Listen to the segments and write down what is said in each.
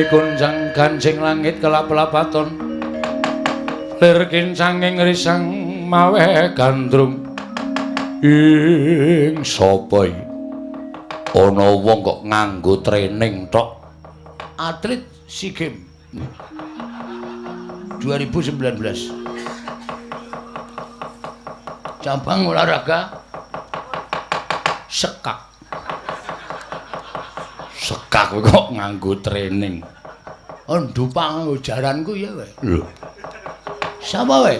Gonjang ganjing langit kelap-lapaton lir kincanging risang mawe gandrung. Ing sapa iki? Ana wong kok nganggo training tok. Atlet SEA Games 2019. Cabang olahraga sekak. Sekak kok nganggo training. Oh, ndupak nganggo jaranku ya kowe. Lho. Sapa kowe?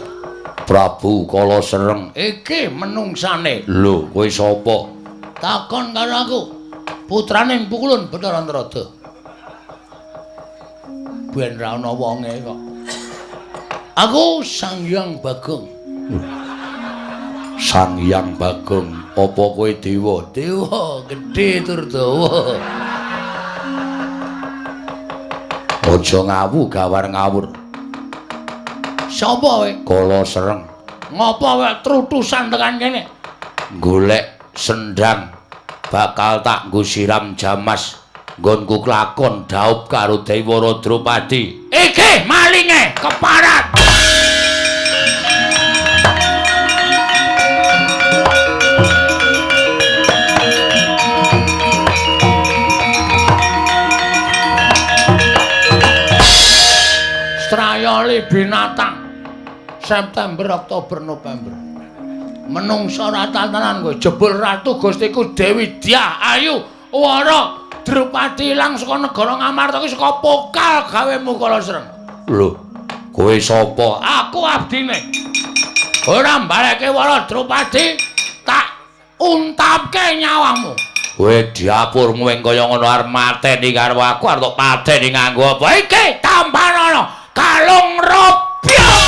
Prabu Kala Sereng. Iki menungsane. Lho, kowe sapa? Takon karo aku. Putrane Pukulun Bathara Antarada. Ben ra ana wonge kok. Aku Sang Hyang Bagong. Sang Hyang Bagong, apa kowe dewa? Dewa gedhe tur dawa. Aja ngawu gawar ngawur. Sapa kowe? Kala Sereng. Ngopo kowe trutusan tekan kene? Golek sendang bakal tak nggo siram jamas nggonku klakon dhaup karo Dewara Drupadi. Iki malinge keparat. Strayoli binatang September, Oktober, November. Menungsa ora tenan kowe. Jebul Ratu Gustiku Dewi Dyah Ayu Wara Drupadi ilang saka negara Ngamarta iki saka pokal gawemu Kala Sereng. Lho, kowe sapa? Aku abdine. Ora mbaleke Wara Drupadi tak untapke nyawamu. Kowe diapurmu ing kaya ngono arep mateni karo aku arep pateni nganggo apa? Iki tampanana kalung robyong.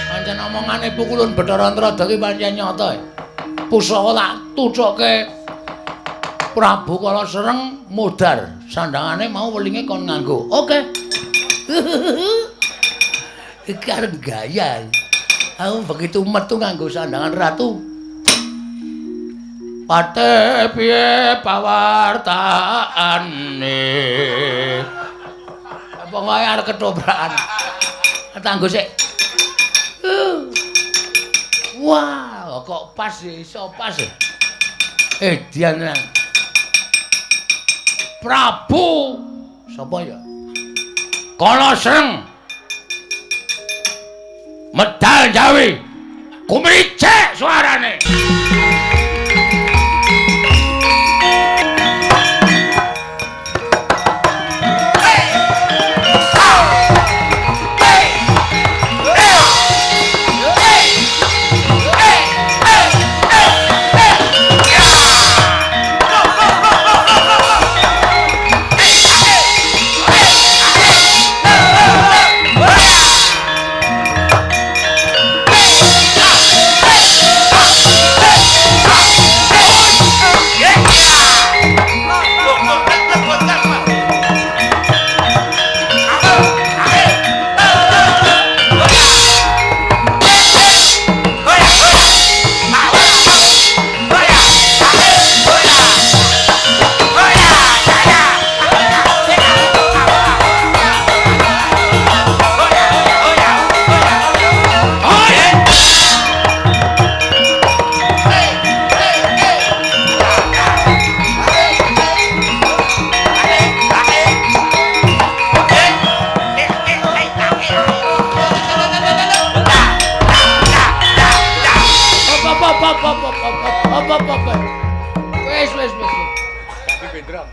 Pancen omongane Pukulun Bathara Antarada ki pancen nyata. Pusaka tak tucuke Prabu Kala Sereng modar, sandangane mau welinge kon nganggo. Oke. Iki arep gaya. Aku begitu metu nganggo sandangan ratu. Pate piye pawartaane? Apa wae arep ketobrakan. Tanggo sik. Wah, kok pas iso pas. Dian tenan. Prabu sapa ya? Kala Sereng. Medal Jawi. Kumricik suarane. Wis.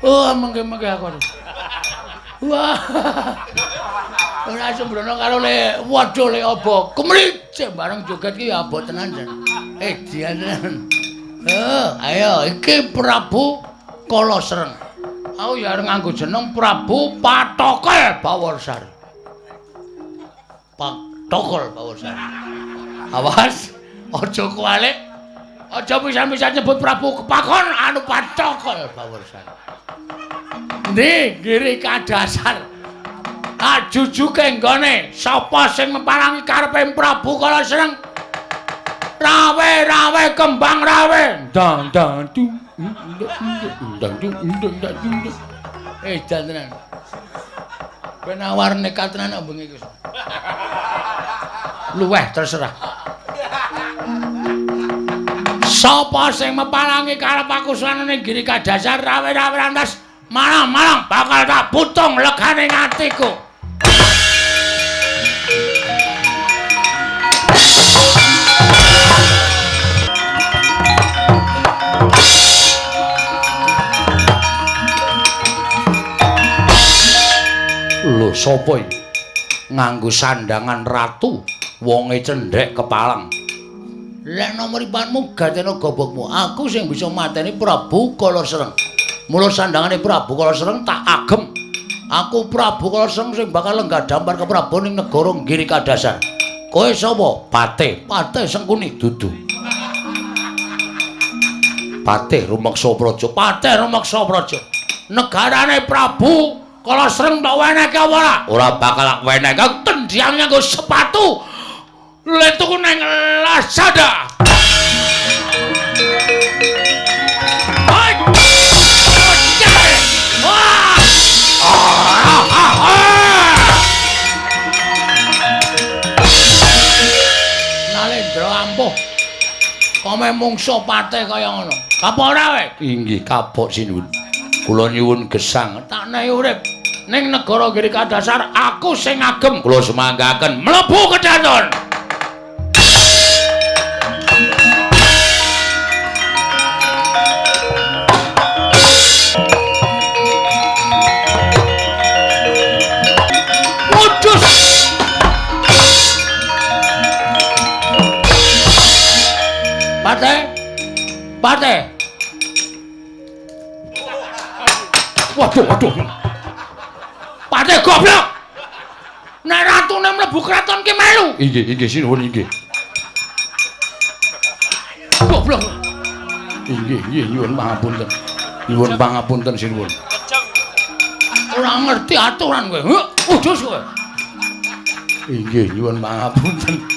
Oh, mengke-mengke aku. Wah. Ora sembrono karo le waduh le apa. Kemricik bareng joget ki ya abot tenan jan. Dian tenan. Ayo iki Prabu Kala Sereng. Aku ya arep nganggo jeneng Prabu Patokol Baworsari. Patokol Baworsari. Awas, aja kuwalik. Aja pisan-pisan nyebut Prabu Kepakon anu Patokol Baworsari. Ndi ngiri kadasar. Ajujuke nggone sapa sing meparangi karepe Prabu Kala Sereng? Rawe-rawe kembang rawe. Dang dang dung dang dung dang dung. Edan tenan. Penawar nekat tenan kok bengi iki. Luweh terserah. Sapa sing mepalangi karep aku sanane Giri Kadasar rawe-rawe rantas malang-malang bakal tak putung legane atiku. Lho sapa iki? Nganggo sandangan ratu, wonge cendhek kepalang. Lek nomor ipanmu gatena gobokmu, aku sing bisa mateni Prabu Kala Sreng. Mula sandangane Prabu Kala Sreng tak agem. Aku Prabu Kala Sreng sing bakal lenggah dampar keprabon ing negara Giri Kadasar. Kowe sapa? Patih. Patih Sengkuni dudu. Patih Rumeksa Praja. Patih Rumeksa Praja. Negarane Prabu Kala Sreng tak wenehke apa ora? Ora bakal tak wenehke. Tendhang nganggo sepatu. Le tuku nang Lazada. Nalendra ampuh. Kome mungso patih kaya ngono. Kapok ora kowe? Inggih kapok sinuwun. Kula nyuwun gesang. Tak nehi urip ning negara Giri Kadasar aku sing agem. Kula sumanggaken mlebu kedaton. Patih. Patih. Waduh, waduh. Patih goblok. Nek ratune mlebu kraton ki melu. Inggih, inggih sinuwun inggih. Goblok. Inggih, inggih nyuwun pangapunten. Nyuwun pangapunten sinuwun. Ora ngerti aturan kowe. Udus kowe. Inggih, nyuwun pangapunten.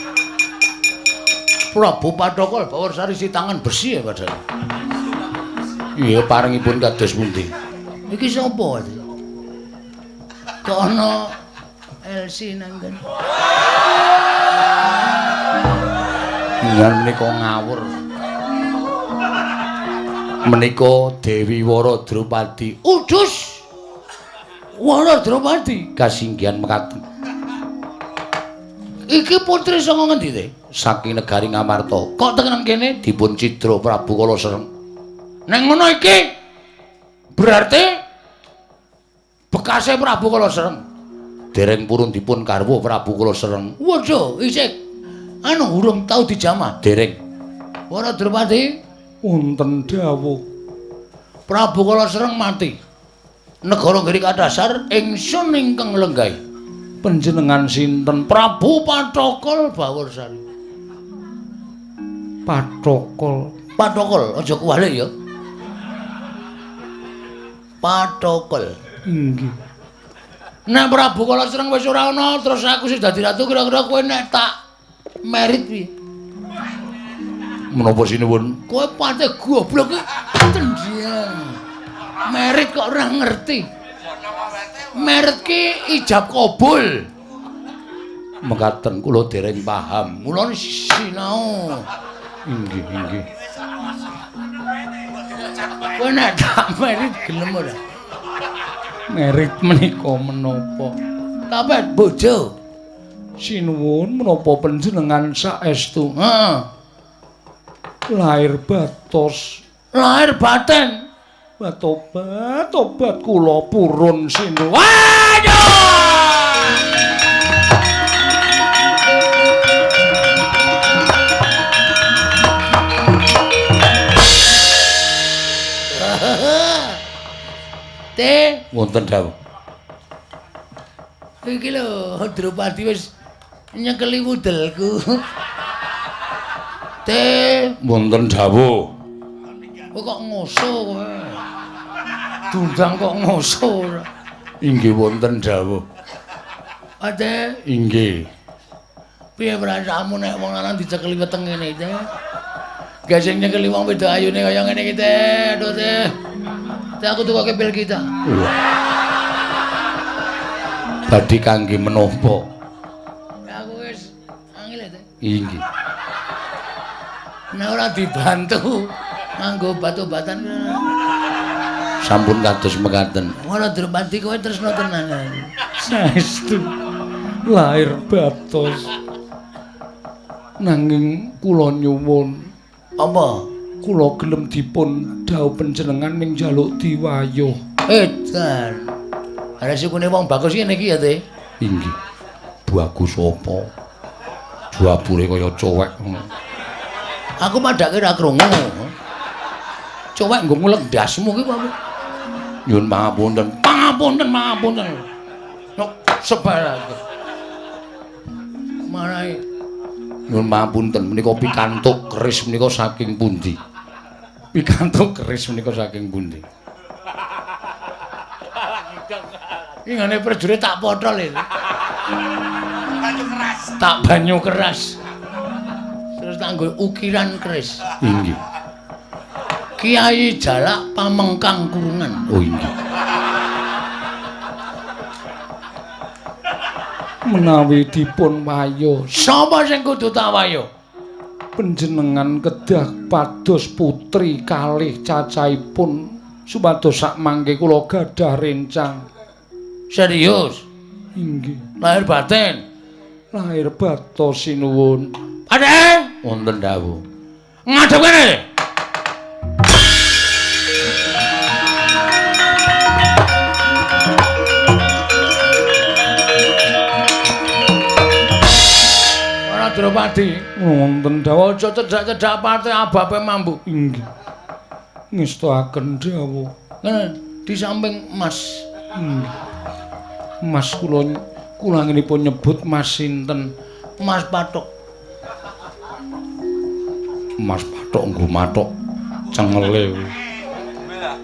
Prabu Pathokol Bawarsari si tangan besi ya padahal. Iya parengipun kados pundi? Iki sapa? Kok ana LC nang kene? Ngan menika ngawur. Menika Dewi Wara Drupadi. Udus. Wara Drupadi kasinggihan mekaten. Iki putri saka ngendi te? Saking negari Ngamarta. Kok tekan kene dipun cidra Prabu Kala Sreng. Nek ngono iki berarti bekase Prabu Kala Sreng. Dereng purun dipun garwa Prabu Kala Sreng. Waduh, isih anu urung tau dijamah. Dereng. Wara Drupadi wonten dawuh. Prabu Kala Sreng mati. Negara Giri Kadasar ingsun ingkang lenggahi. Panjenengan sinten? Prabu Pathokol Bawarsari. Pathokol. Pathokol, aja kuwalik ya. Pathokol. Inggih. Nek Prabu Kala Sreng wis ora ana, terus aku sing dadi ratu kira-kira kowe nek tak merit piye? Menapa sinuwun? Kowe patih goblok iki tendhang. Merit kok ora ngerti. Merit ki ijab kabul. Mekaten kula dereng paham. Mula sinau. Inggih, inggih. Kowe nek tak merit gelem ora? Merit menika menapa? Tapet bojo. Sinuwun menapa panjenengan saestu? Heeh. Lahir batos, lahir batin. Tobat, tobat kula purun sinuwun. Waduh! Te wonten dawuh. Iki lho Drupadi wis nyekeli wudelku. Te wonten dawuh. Kowe kok ngoso kowe. Dundang kok ngoso ora. Inggih wonten dawuh. Ade inggih. Piye perasaanmu nek wong lanang dicekeli weteng ngene iki? Gak sing nyekeli wong wedok ayune kaya ngene iki, Teh. Aduh, Teh. Teh aku tukoke pil kita. Badhe kangge menapa? Ya aku wis angel, Teh. Inggih. Nek ora dibantu nganggo obat-obatan sampun kados mekaten. Ora Drupadi kowe tresno tenan. Saestu lahir batos. Nanging kula nyuwun apa? Kula gelem dipun dhawuh panjenengan ning njaluk diwayuh. Edan. Ana sukune wong bagus ngene iki ya, Teh. Inggih. Bagus apa? Juabure kaya cowek ngono. Aku padake ora krungu. Cowek nggo ngulek ndasmu ki apa? Nyuwun pangapunten. Pangapunten, pangapunten. Nok sebal aku. Marai nyuwun pangapunten menika pikantuk keris menika saking pundi? Pikantuk keris menika saking pundi? Iki ngene prajurit tak potol iki. Banyu keras. Tak banyu keras. Terus tak nggo ukiran keris. Inggih. Kiai Jalak Pamengkang Kurungan. Oh inggih. Menawi dipun wayuh, sapa sing kudu tak wayuh? Panjenengan kedah pados putri kalih cacahipun supados sakmangke kula gadah rencang. Serius? Inggih. Lahir batin. Lahir batos sinuwun. Adhe, wonten dawuh. Ngadep kene. Drupadi, wonten dawuh. Aja cedhak-cedhak pate ababe mambu. Inggih. Ngestoaken dawuh. Ngene, di samping Mas. Inggih. Mas kula kula anginipun nyebut Mas sinten? Mas Pathok. Mas Pathok nggo mathok cengele.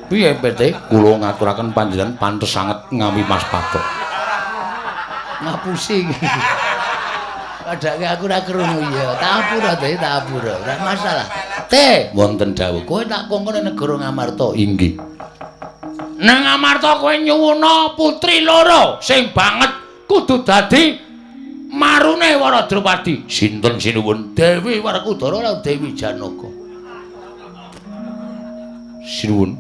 Piye PT? Kula ngaturaken panjenengan pantes sanget ngawi Mas Pathok. Ngapusi iki. Padake aku ora krungu ya. Tak apura Teh, tak apura. Ora masalah. Teh, wonten dawuh. Kowe tak kongkon nang negara Ngamarta. Inggih. Nang Ngamarta kowe nyuwuna putri loro sing banget kudu dadi marune Wara Drupadi. Sinten sinuwun? Dewi Werkudara lan Dewi Janaka. Sinuwun.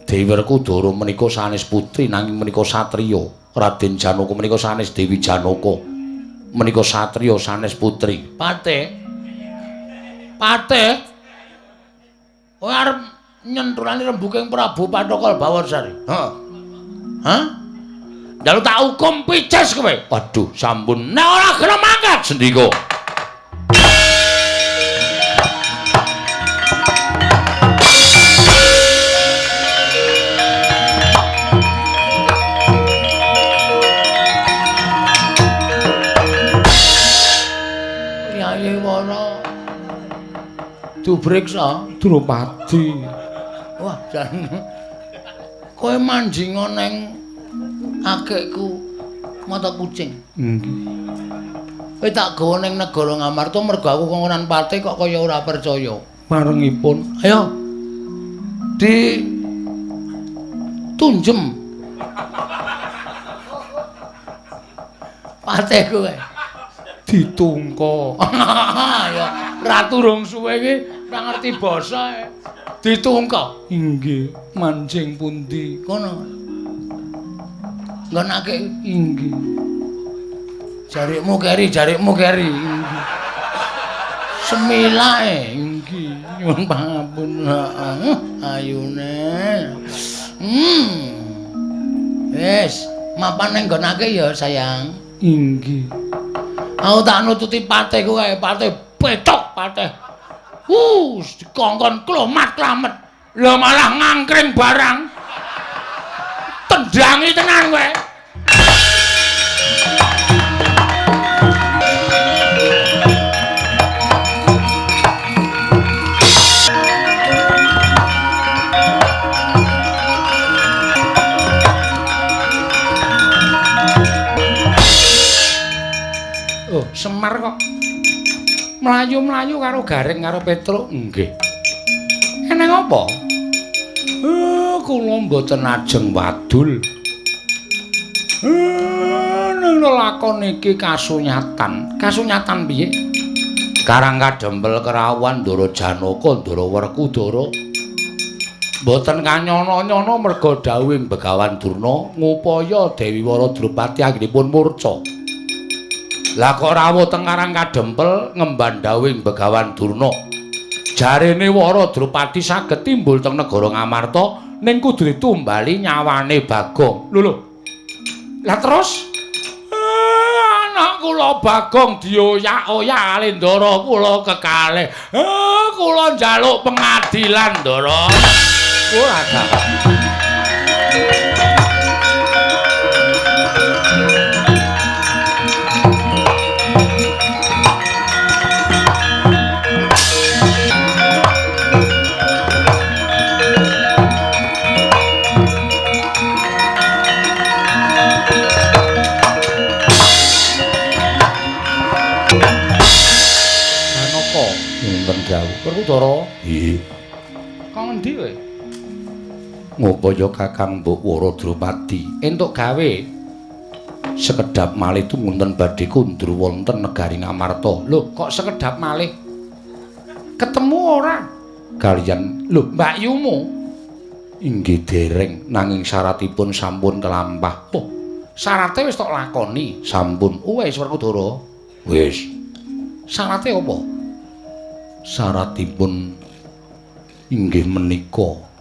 Dewi Werkudara menika sanes putri nanging menika satriya. Raden Janaka menika sanes Dewi Janaka. Menika satriya sanes putri. Pate. Pate. Kowe arep nyenthulani rembuking Prabu Pathokal Bawarsari. Heeh. Hah? Njaluk tak hukum pices kowe. Waduh, sampun. Nek ora gelem mangkat sendika. Dubriksa Drupadi. Wah, jan. Kowe manjinga neng akekku mata kucing. Nggih. Kowe tak gawa ning negara Ngamarta mergo aku kongkonan pate kok kaya ora percaya. Marengipun, ayo di tunjem pate kowe. Ditungko. Ya, ratu rong suwe iki ora ngerti basa. Ditungko. Inggih, manjing pundi? Kono. Nggonake inggih. Jarikmu keri, jarikmu keri. Inggih. Semilae inggih. Nyuwun pangapunten. Ayune. Wis, mapan ning nggonake ya, sayang. Inggih. Aku tak nututi patihku kae, patih petok patih. Dikongkon klomat-klamet. Lah malah ngangkring barang. Tendangi tenan kowe. Semar kok mlayu-mlayu karo Gareng karo Petruk. Nggih. Eneng apa? Kula mboten ajeng wadul. Ning lelakon iki kasunyatan. Kasunyatan piye? Karang Kadempel kerawuhan Ndara Janaka, Ndara Werkudara. Mboten kanyono-nyono merga dawuhing Begawan Durna ngupaya Dewi Wara Drupadi anggenipun murca. Lah kok rawuh teng Karang Kadempel ngemban dawuhing Begawan Durna. Jarene Wara Drupadi saged timbul teng negara Ngamarta ning kudu ditumbali nyawane Bagong. Lho lho. Lah terus anak kula Bagong dioyak-oyak kali ndara kula kekalih. Kula njaluk pengadilan ndara. Ora gak. Janaka wonten dawuh. Werkudara. Nggih. Kok ngendi kowe? Ngupaya Kakang Mbok Wara Drupadi entuk gawe sekedhap malih tumunten badhe kundur wonten negari Ngamarta. Lho, kok sekedhap malih? Ketemu ora? Kaliyan lho, mbakyumu. Inggih dereng, nanging syaratipun sampun kelampah. Oh, syarate wis tok lakoni. Sampun. Wis Werkudara. Wis. Syarate apa? Syaratipun inggih menika.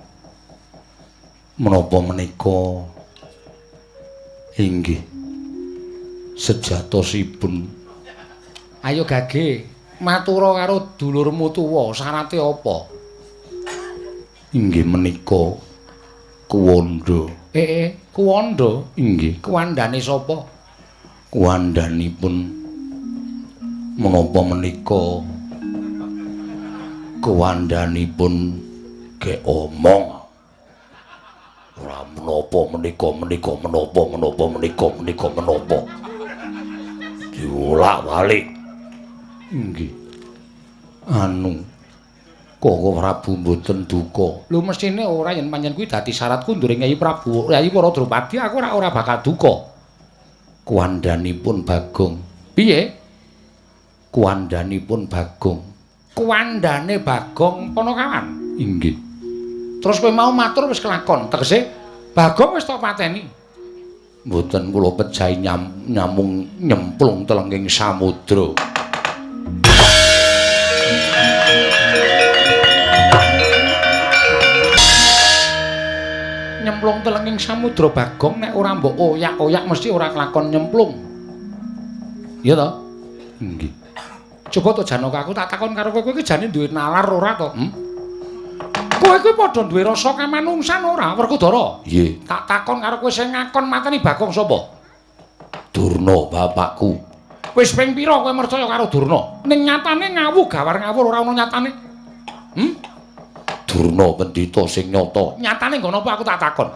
Menapa menika inggih sejatosipun. Ayo gage matura karo dulurmu tuwa, syarate apa? Inggih menika kuwanda. Kuwanda? Inggih. Kuwandane sapa? Kuwandanipun menapa menika kuwandanipun gek omong. Ora menapa menika menika menapa menapa menika menika menapa diolak-walik. Nggih. Anu Koko Prabu mboten duka. Lho mesthine ora yen pancen kuwi dadi syarat kunduring Kyai Prabu Kyai Wara Drupadi aku ora bakal duka. Kuwandanipun Bagong. Piye? Kuwandanipun Bagong. Kuwandane Bagong Ponokawan. Inggih. Terus kowe mau matur wis kelakon, tegese Bagong wis tok pateni. Mboten kula pejahi nyamung nyemplung telenging samudra. Nyemplung telenging samudra Bagong nek ora mbok oyak-oyak mesti ora kelakon nyemplung. Iya to? Nggih. Coba to Janaka aku tak takon karo kowe, kowe iki jane duwe nalar ora to? Kowe kuwi padha duwe rasa kamanungsan ora, Werkudara? Nggih. Tak takon karo kowe sing ngakon mateni Bagong sapa? Durna bapakku. Wis ping pira kowe mercaya karo Durna? Ning nyatane ngawu gawar ngawur ora ana nyatane. Durna pendhita sing nyata. Nyatane nggon apa aku tak takon?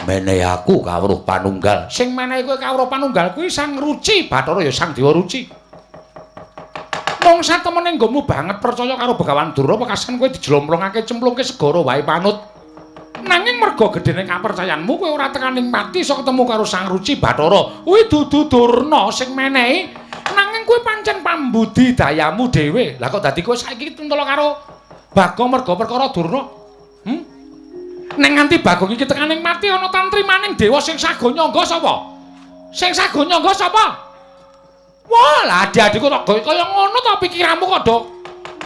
Menehi aku kawruh panunggal. Sing menehi kowe kawruh panunggal kuwi Sang Ruci Bathara ya Sang Dewa Ruci. Wong satemene nggonmu banget percaya karo Begawan Durna pekasan kowe dijlomplongake cemplungke segara wae panut. Nanging merga gedene kapercayanmu kowe ora tekaning pati iso ketemu karo Sang Ruci Bathara. Kuwi dudu Durna sing menehi, nanging kowe pancen pambudi dayamu dhewe. Lah kok dadi kowe saiki tentela karo Bagong merga perkara Durna? Ning nganti Bagong iki tekaning mati ana tantrimaning dewa sing sago nyangga sapa? Sing sago nyangga sapa? Wah, lah adik-adikku tok kaya ngono to pikiranmu kok do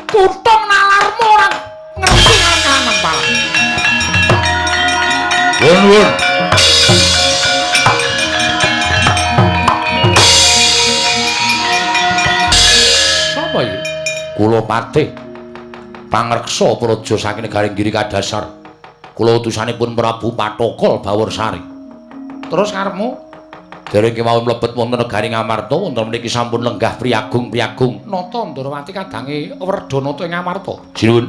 kutong nalarmu ora ngerti kanan Pak. Nuwun. Sapa iki? Kula Patih pangreksa praja saking negari Giri Kadasar. Kula utusanipun Prabu Pathokol Baworsari. Terus karepmu? Dereng kemawon mlebet wonten negari Ngamarta, wonten mriki sampun lenggah priyagung-priyagung. Nata Ndrawati kadange Werdanata ing Ngamarta. Sinuwun.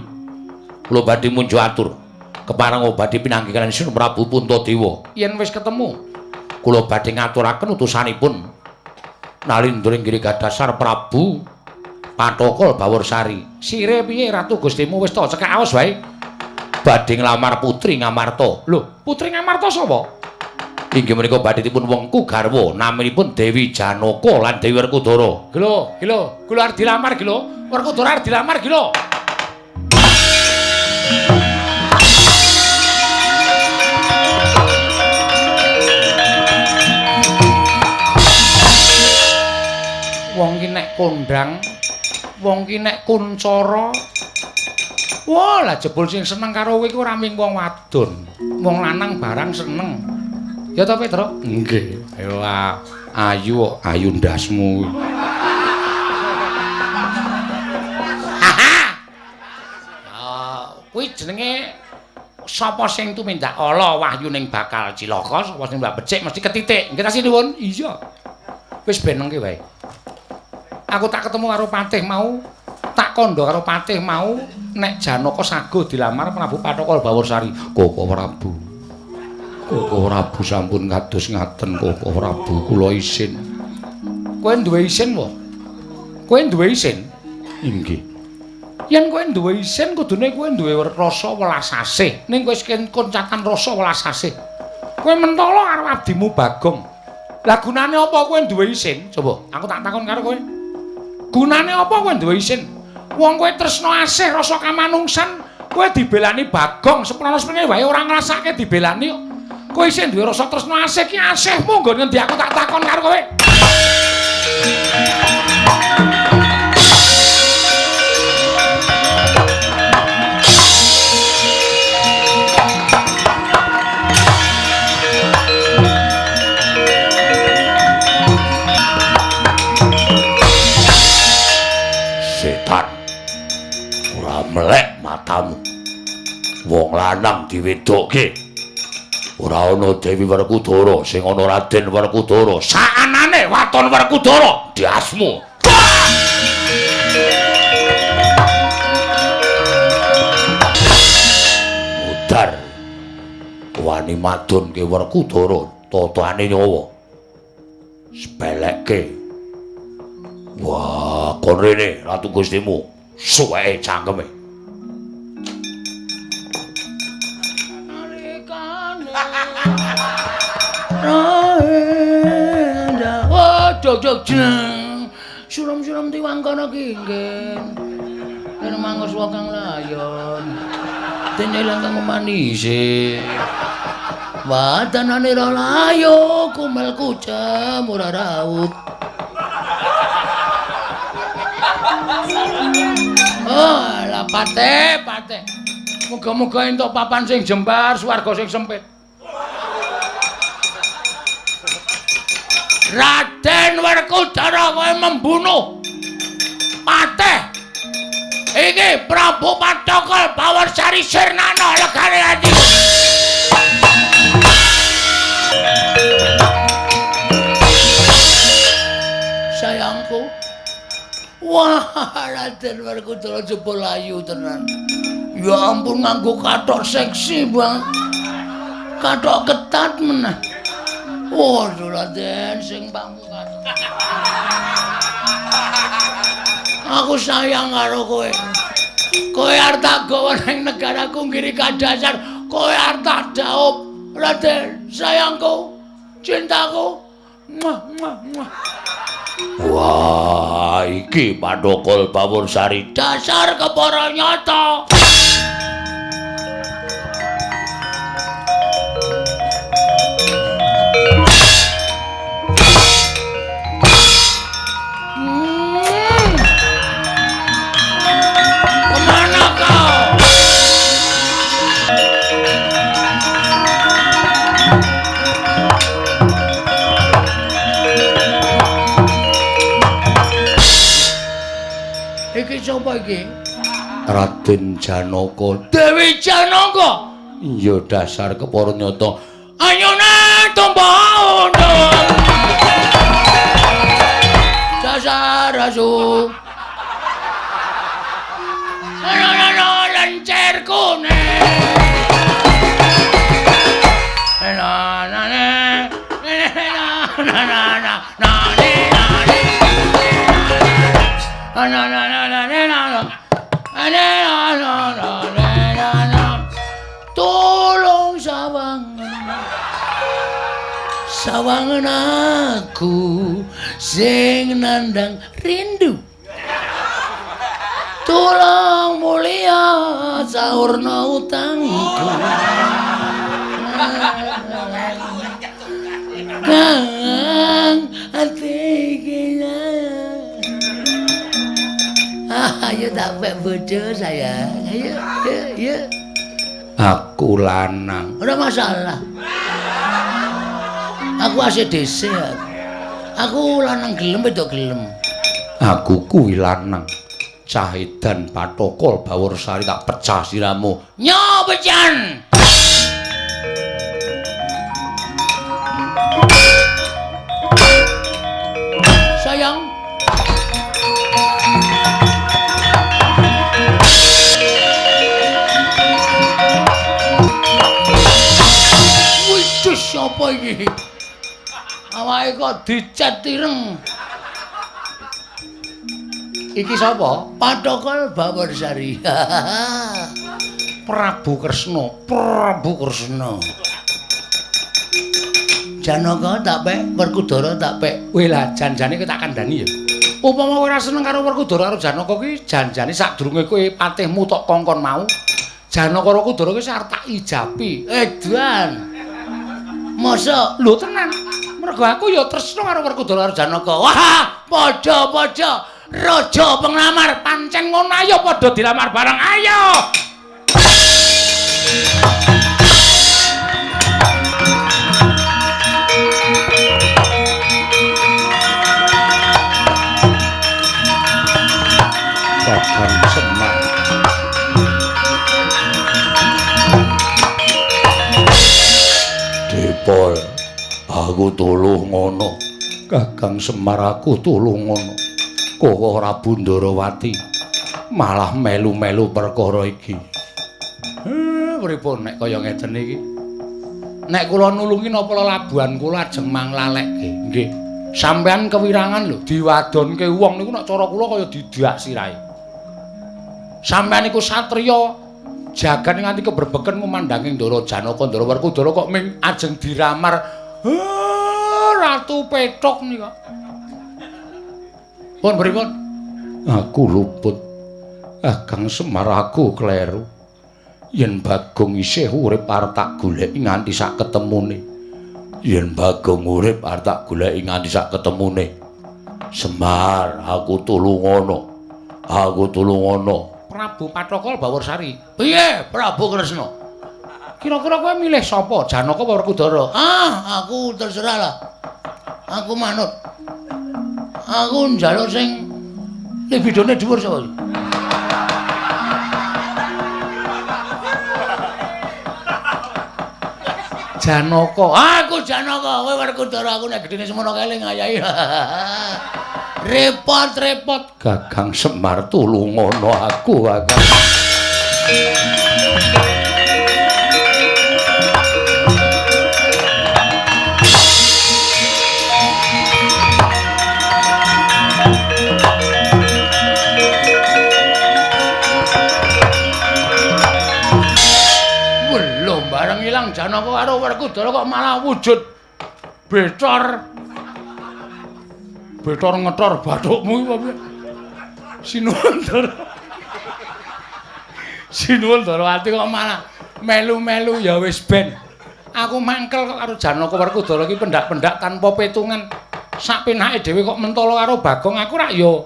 Kula badhe munjuk atur. Kepareng badhe pinanggih kaliyan Sun Prabu Puntadewa. Yen wis ketemu, kula badhe ngaturaken utusanipun Nalindra ing Giri Gadasar Prabu Pathokol Baworsari. Sire piye Ratu Gustimu wis ta cekak aos wae. Badhe nglamar putri Ngamarta. Lho, putri Ngamarta sapa? Inggih menika badhe dipun wengku garwa naminipun Dewi Janaka lan Dewi Werkudara. Gelo, gelo, kula arep dilamar gelo. Werkudara arep dilamar gelo. Wong ki nek kondang, wong ki nek kuncara. Wah, lah jebul sing seneng karo kowe iku ora mung wong wadon, wong lanang barang seneng. Ya ta, Petro? Nggih. Ayo ayu ayu ndasmu. Kuwi jenenge sapa sing tumindak ala wahyuning bakal cilaka, sapa sing mbak becik mesti ketitik. Nggih ta sinuwun? Iya. Wis benengke wae. Aku tak ketemu karo patih mau, tak kandha karo patih mau nek Janaka saguh dilamar Prabu Pathokol Baworsari. Koko Prabu. Koko Prabu sampun kados ngaten Koko Prabu kula isin. Kowe duwe isin wae? Kowe duwe isin? Inggih. Yen kowe duwe isin kudune kowe duwe rasa welas asih. Ning kowe wis koncatan rasa welas asih. Kowe mentolo karo abdimu Bagong. Lah gunane apa kowe duwe isin? Coba aku tak takon karo kowe. Gunane apa kowe duwe isin? Wong kowe tresna asih rasa kamanungsan, kowe dibelani Bagong seprono-seprene wae ora ngrasake dibelani kok. Kowe isin duwe rasa tresna asih ki asihmu nggon ngendi aku tak takon karo kowe. Setan ora melek matamu. Wong lanang diwedokke. Ora ana Dewi Werkudara sing ana Raden Werkudara. Saanane waton Werkudara diasmu. Mudar. Wani madunke Werkudara totane nyawa. Sepelekke. Wah, kon rene Ratu Gustimu, suweke cangkeme. Oh, jog-jog jeng. Suram-suram tiwangkana ki nggih. Yen mangsa kang layon. Dene lan kang manise. Wadanane ra layo kumel kucem ora raut. Oh, lah pate, pate. Muga-muga entuk papan sing jembar, swarga sing sempit. Raden Werkudara kowe membunuh patih. Iki Prabu Pathokol Baworsari sirnana legane ati. Sayangku. Wah, Raden Werkudara jebul ayu tenan. Ya ampun nganggo kathok seksi banget. Kathok ketat meneh. Waduh Raden sing pangku kathok. Aku sayang karo kowe. Kowe arep tak gawa ning negaraku Giri Kadasar, kowe arep tak dhaup. Raden, sayangku, cintaku. Muah muah muah. Wah, iki Pathokol Baworsari dasar kepara nyata. Kemana kau? Iki sapa iki? Raden Janaka. Dewi Janaka. Iya dasar kepara nyata. Ayune tumpah undul. Dasar asu. Ana lencer kuning. Na na na na na na na na. Ana ana ana ana ana. Ana ana ana ana. Tolong sawangan. Sawangan aku sing nandang rindu. Tolong mulia saurna utangku. Kang ati iki. Ayo tak pek bojo sayang. Ayo, ayo, ayo. Aku lanang. Ora masalah. Aku ACDC. Aku lanang gelem wedok gelem. Aku kuwi lanang. Cah edan Pathokol Bawursari tak pecah siramu. Nyo pecan. Sayang. Wih, siapa iki? Awake kok dicet ireng. Iki sapa? Pathokol Bawursari. Prabu Kresna, Prabu Kresna. Janaka tak pek, Werkudara tak pek. Weh lah, janjane kowe tak kandhani ya. Upama kowe ora seneng karo Werkudara karo Janaka kuwi janjane sadurunge kowe patihmu tok kongkon mau, Janaka karo Werkudara kuwi arep tak ijapi. Edan. Mosok lho tenan. Mergo aku ya tresna karo Werkudara karo Janaka. Wah, padha-padha. Raja penglamar pancen ngono, ayo padha dilamar bareng, ayo. Kakang Semar. Dipol, aku tuluh ngono. Kakang Semar aku tuluh ngono. Koko Prabu Ndarawati malah melu-melu perkara iki. Pripun nek kaya ngeten iki? Nek kula nulungi napa lelabuhan kula ajeng manglalekke? Nggih. Sampeyan kewirangan lho diwadonke wong niku nek cara kula kaya didak sirahe. Sampeyan niku satriya jagan nganti kebrebeken ngumandhanging Ndara Janaka Ndara Werkudara kok ming ajeng diramar Ratu Petruk nika. Pun pripun? Aku luput. Kakang Semar aku kleru. Yen Bagong isih urip arep tak goleki nganti sak ketemune. Yen Bagong urip arep tak goleki nganti sak ketemune. Semar, aku tulungono. Aku tulungono. Prabu Pathokol Bawursari. Piye Prabu Kresna? Kira-kira kowe milih sapa? Janaka apa Werkudara? Ah, aku terserah lah. Aku manut. Aku njaluk sing libidone dhuwur sapa iki? Janaka. Aku Janaka, kowe Werkudara, aku nek gedene semono kae ngayahi. Repot-repot. Gagang Semar tulungono aku, Kakang. Janaka karo Werkudara kok malah wujud becor. Becor ngetor bathukmu iki apa piye? Sinuwun Ndara. Sinuwun Ndarawati kok malah melu-melu ya wis ben. Aku mangkel kok karo Janaka Werkudara iki pendak-pendak tanpa petungan. Sak penake dhewe kok mentolo karo Bagong, aku rak ya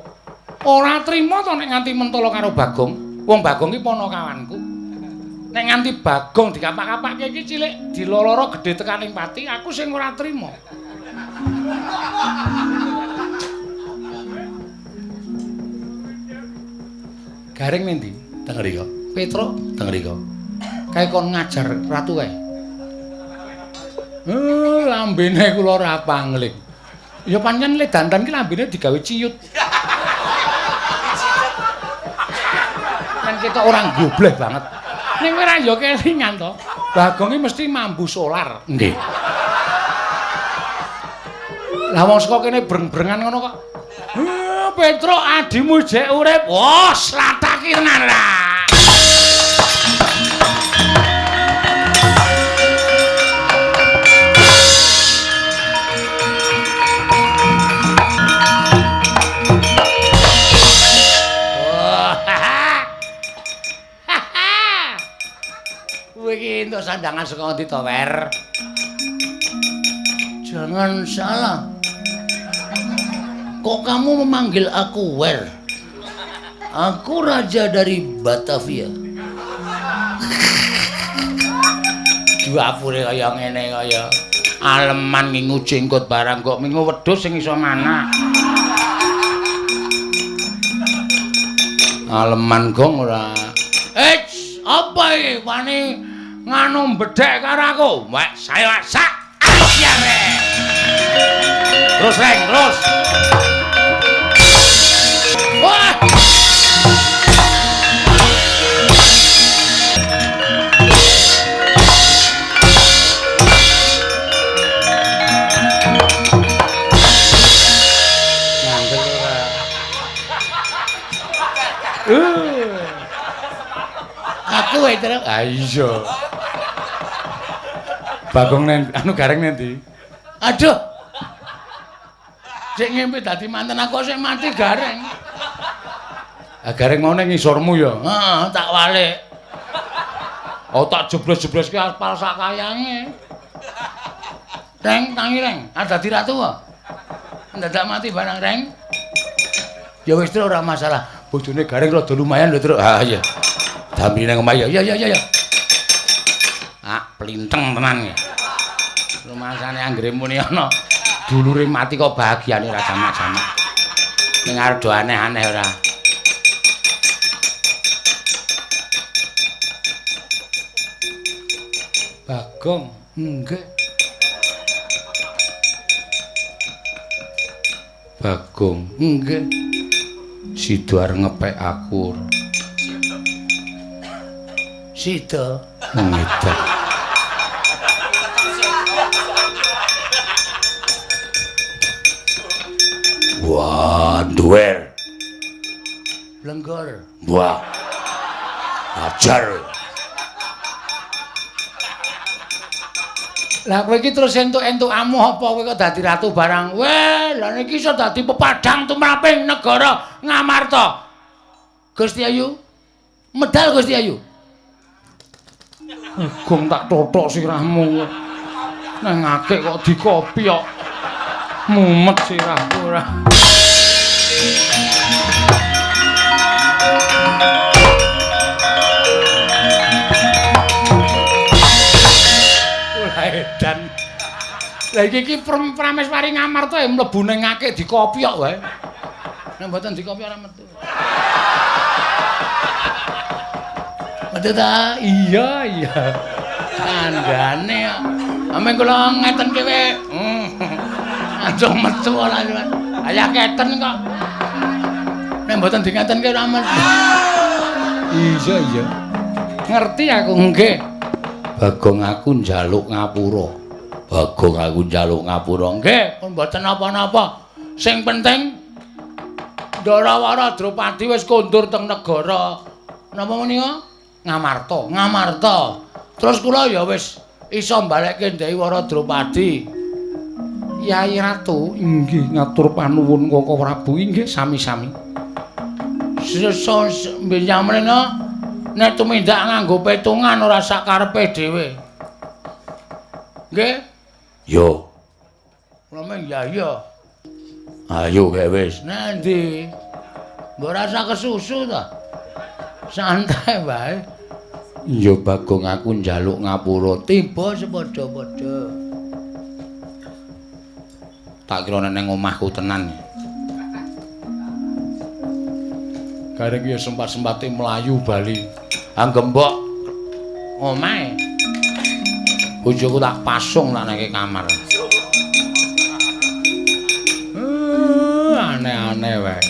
ora trima to nek nganti mentolo karo Bagong. Wong Bagong iki ponokawanku. Nek nganti Bagong dikapak-kapake iki cilik diloloro gedhe tekaning pati, aku sing ora trima. Gareng ngendi? Teng mriko. Petruk teng mriko. Kae kon ngajar ratu kae. Lambene kula ora pangling. Ya pancen le dandan ki lambene digawe ciyut. Kan ketok orang gobleh banget. Ning kowe ra ya kelingan to. Bagong iki mesti mambu solar. Nggih. Lah wong saka kene breng-brengan ngono kok. Petruk adimu jek urip. Wah, slataki tenan ra. Kowe iki entuk sandangan saka ngendi to, Wer? Jangan salah. Kok kamu memanggil aku Wer? Aku raja dari Batavia. Duapure kaya ngene kaya aleman ngingu jenggot barang kok mingu wedhus sing iso manak. Aleman gong ora. Eits, apa iki wani nganu bedhek karo aku? Wek saya sak asyare. Terus reng, terus. Wah. Ngandel ora. Aku wae terus. Ah iya. Bagong nen anu Gareng nendi? Aduh. Sik ngimpi dadi manten aku sik mati Gareng. Ah Gareng mau ning ngisormu ya? Heeh, tak walik. Oh tak jeblos-jebloske aspal sak kayange. Reng, tangi reng. Ah dadi ratu kok. Ndadak mati barang reng. Ya wis Truk ora masalah. Bojone Gareng rada lumayan lho Truk. Ah iya. Damri nang omah ya. Ya ya ya. Ah, plinteng tenan ya. Rumasane anggere muni ana dulure mati kok bahagiane ora jamak-jamak. Ning arep do aneh-aneh ora. Bagong, nggih. Bagong, nggih. Sida arep ngepek aku. Sida ngedak. Wah, duwer. Blenggor. Wah. Ajar. Lah kowe iki terus entuk-entuk amuh apa kowe kok dadi ratu barang? Weh, lah niki iso dadi pepadang tumraping negara Ngamarta. Gusti Ayu. Medal Gusti Ayu. Gong tak totok sirahmu. Nang akeh kok dikopi kok. Mumet sirahku ora. Ora edan. Lah iki iki Prameswari Ngamarta ya mlebu ning akeh dikopi kok wae. Nek mboten dikopi ora metu. Metu ta? Iya, iya. Kandhane kok. Ame kula ngeten kowe. Langsung metu ora cuman. Ayah keten kok. Nek mboten dingetenke ora metu. Iya, iya. Ngerti aku nggih. Bagong aku njaluk ngapura. Bagong aku njaluk ngapura. Nggih, pun mboten napa-napa. Sing penting Ndara-wara Drupadi wis kondur teng negara. Napa menika? Ngamarta, Ngamarta. Terus kula ya wis iso mbalekke Dewi Wara Drupadi. Yai Ratu inggih ngatur panuwun Koko Prabu inggih sami-sami. Sesa mrene nek tumindak nganggo petungan ora sak karepe dhewe. Nggih? Yo. Kula meng ya iya. Ayo gek wis. Nandi? Mbok rasa kesusu ta? Santai wae. Ya Bagong aku njaluk ngapura tiba sepadha-padha. Tak kira neng omahku tenan. Gareng ya sempat-sempate mlayu bali. Anggembok omahe. Bojoku tak pasung tak nang kamar. Aneh-aneh wae.